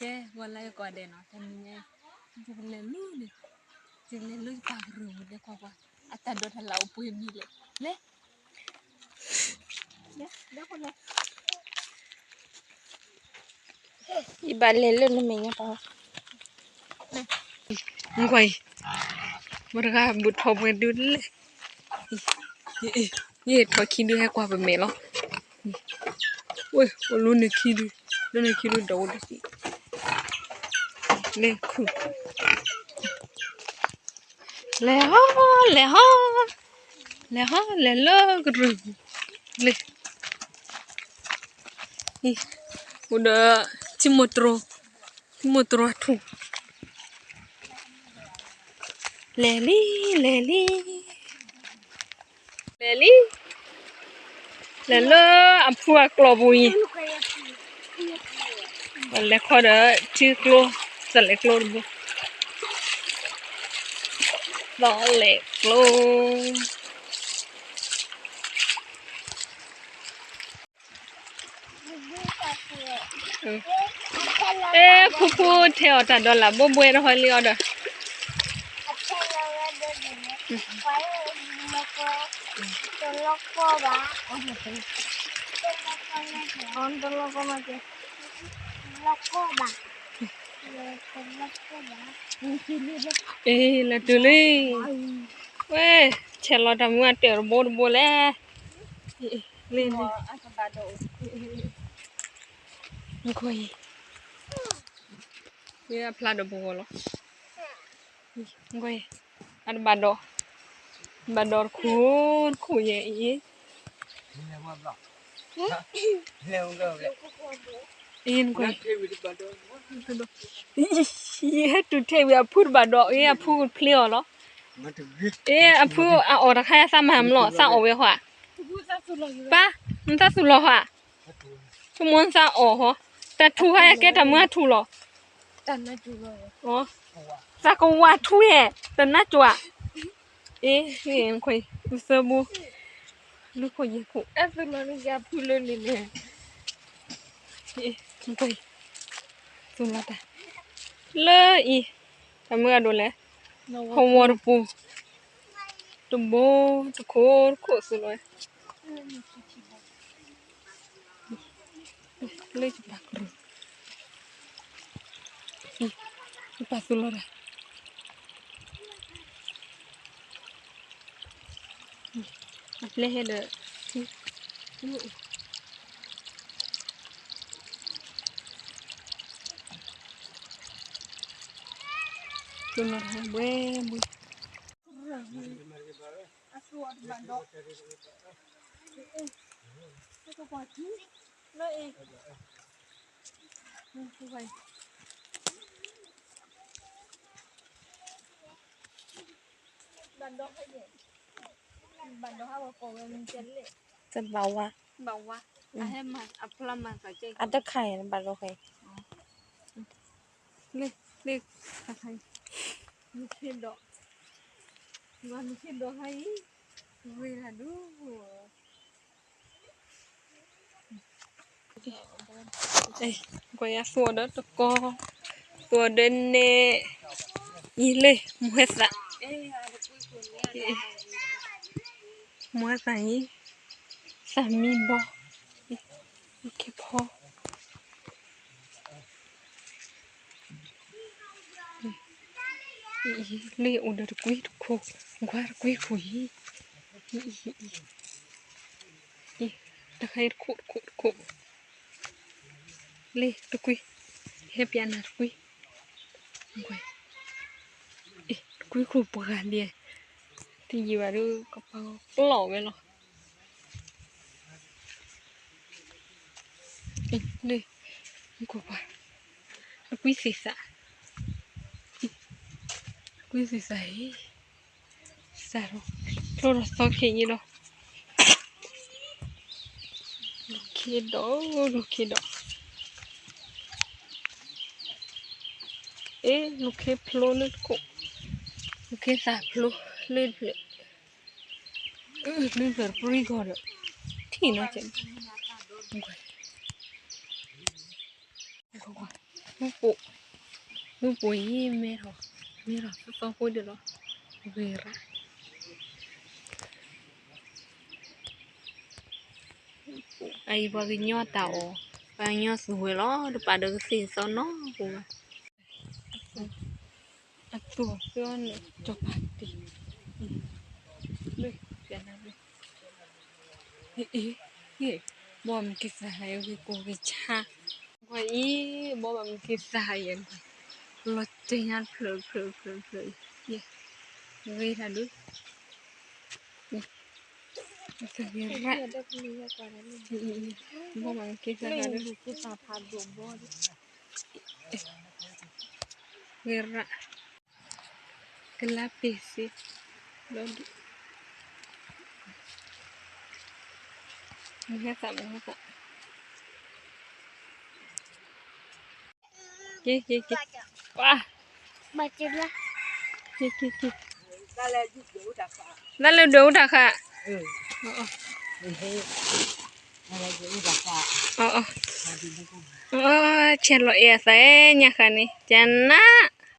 ကဲ ဝဲလၢယကိးဒဲးနီၤ တနံၤညါ ယကလဲၤလၢန့ၣ် ယကလဲၤလၢယပှၤကရၢၢ်ပူၤ လဲၤကွၢ်ကွၢ် အတၢ်ဒိးတၢ်လၢ်အိၣ်ပှဲၤမံၤလဲၣ် လဲၤ လဲၤလဲၤလဲၤ ယဘၣ်လဲၤလၢနမဲာ်ညါပၤ ကွၢ်အံၤ မတဂၤဘူးထီၣ်ပှဲၤဒုလဲၣ် ယထီၣ်ခံဒုဟဲကွၢ်ပမဲာ်လီၤ ဝဲ အိၣ်လၢန့ၣ်ခံဒု လၢန့ၣ်ခံဒုဒီးအိၣ်တစံး လဲၤခူၣ် လဲၤဟီ လဲၤဟီ လဲၤဟီ လဲၤလၢကရၢၢ်ပူၤ လဲၤ အိၣ်ဒီး ထံမိၢ်တြီၤ ထံမိၢ်တြီၤထူၣ် လဲၤလံ လဲၤလံ လဲၤလံ လဲၤလၢအဖုအကျီၢ်ပူၤအံၤ လဲၤခီဒီးထံကျိ သလဲၤကျိတဘိ သလဲၤကျိ အဲ ဖုဖုထဲအီၣ်တၢ်ဒီးလၢ်ဘိဘှဲတဟီလံအီၤဒီး အ့ လၢတုၤလံ ဝဲ ဆဲးလီၤတၢ်မူအတဲာ်တဘိတဘိလဲၣ် လ့ၣ်လ့ၣ် နကွၢ်အံၤ ဝဲအဖျါဒီးပဂီၢ်လီၤ နကွၢ်အံၤ အတဘၣ်ဒီး ဘၣ်ဒီးတခိၣ်တခိၣ်ယဲအံၤ အ့ နကွၢ် ယဟဲတုၤထဲဝံၤအဖုတဘၣ်ဒီး အ့ အဖုကဖျ့အီၤလီၤ အ့ အဖုအအီၣ်တခါသးမၤမလီၤ သးအီၣ်ဝဲဟီဧါ ပၢ် နသးသူၣ်လီၤဟီဧါ ဆိကမိၣ်နသးအီၣ်ဟီ တၢ်ထူၣ်ဟီ ကဲတၢ်မုၢ်အထူၣ်လီၤ သးကဝၢ်ထူဧဲ တနါကၠိဧါ အ့ နခွဲး ပသၢဘိ လၢခိၣ်ယဲၢ်ခိၣ် ဖုလၢန့ၣ်န့ၣ် သူၣ်လီၤတၢ် လၢအံၤ တၢ်မုၢ်အဒိၣ်လဲၣ် ဟီဝီတပူၤ တဘိ တခိၣ်တခိၣ်သူၣ်လီၤ လၢယပာ်ကရူၢ် ယပာ်သူၣ်လီၤတၢ် အပျဲၢ်ဟဲဒီး သူၣ်လီၤတၢ်ဘှဲဘှဲ အသူအီၤတဘၣ်ဒီး ကကွၢ်ထူလၢအံၤ ဘၣ်ဒီးဟဲယဲၢ် ဘၣ်ဒီးဟးဝဲကိးဝဲမ့ၢ်ကဲလဲၣ် တဘၣ်ဝါ ဘၣ်ဝါ အဟဲမၤ အဖျါမၤသးကဲ အတခါယဲၢ် ဘၣ်ဒီးဃဲ လ့ၣ် လ့ၣ် တခါ နုၢ်ခ့ဒီး နုၢ်ခ့ဒီးဟါအံၤ ဝ့ၢ်လၢဒူ ကွၢ်ယၤသူအီၤဒီးတကီ သူအီၤဒီးန့ၣ် အံၤလ့ၣ် မုၢ်ဟဲသၣ် မုၢ်ဟဲသၣ်အံၤ သၣ်မံဘီ ခ့ဖီ လ့ၣ်အိၣ်ဒီးတကွံတခိၣ် ကွၢ်တကွံခိၣ်အံၤ တခါအံၤတခိၣ်တခိၣ်တခိၣ် လ့ၣ်တကွံ ဟဲပျးနၤတကွံ တကွံခိၣ်ပှၤလံ တယံာ်ဘၣ်ဒီး ကပၤကျီၢ်ဝဲလီၤ လ့ၣ် ကွၢ်ပှၤ တကွံသ့ၣ်သၣ် တကွံသ့ၣ်သၣ်အံၤ စးထီၣ် ဖျိထီၣ်သီခဲအံၤလီၤ လူၤခ့ဒီး လူၤခ့ဒီး အ့ လူၤခ့ဖျိလၢတခိၣ် လူၤခ့သၣ်ဖျိလၢတဖျၢၣ် လၢတဖျၢၣ်တပြံကီၢ်ဒီး ထံၣ်နီၤကဲး ကွၢ်ကွၢ် မုၢ်ပိၢ်, မုၢ်ပိၢ်အံၤမဲထီၣ်, မဲထီၣ်သီသီဖိဒၣ်လီၤ, ဂ့ၤရၣ်. အအံၤပှၤကညီတၢ်အီၣ်, ပှၤကညီသူၣ်ဝဲလီၤ, တပာ်ဒီးကသ့ၣ်သီနီၢ်ပူၤဘၣ်. အသူၣ်အသၢန့ၣ် ကၠီၤပၤတံၢ်, လၢ, လၢ, အ့ၣ်, အ့ၣ်, ဘီမုၢ်က့ၤသးဟး ယကကိၢ်က့ၤဆါ, ပှၤအံၤ, ဘီမုၢ်က့ၤသးဟးယဲၢ်, လီၤတဲာ်ညါတဖျၢၣ်ဖျၢၣ်ဖျၢၣ်ဖျၢၣ်အံၤ, ဂ့ၤတၢ်ဒုး, ဂ့ၤရၣ်, ဘီမုၢ်က့ၤသးဟးဒုး, ဂ့ၤရၣ်. ကလါပ့ၤစ့, လီၤဒုး, မုၢ်ဟဲသး မုၢ်ဟဲသး, က့ၤ က့ၤ က့ၤ, ပှၤ, က့ၤ က့ၤ က့ၤ, တၢ်လၢဒွဲၣ်အူတၢ်ဃာ်, အီ ဆဲးလီၤအဲၣ်အသးညါဃာ်န့ၣ် ကနၣ်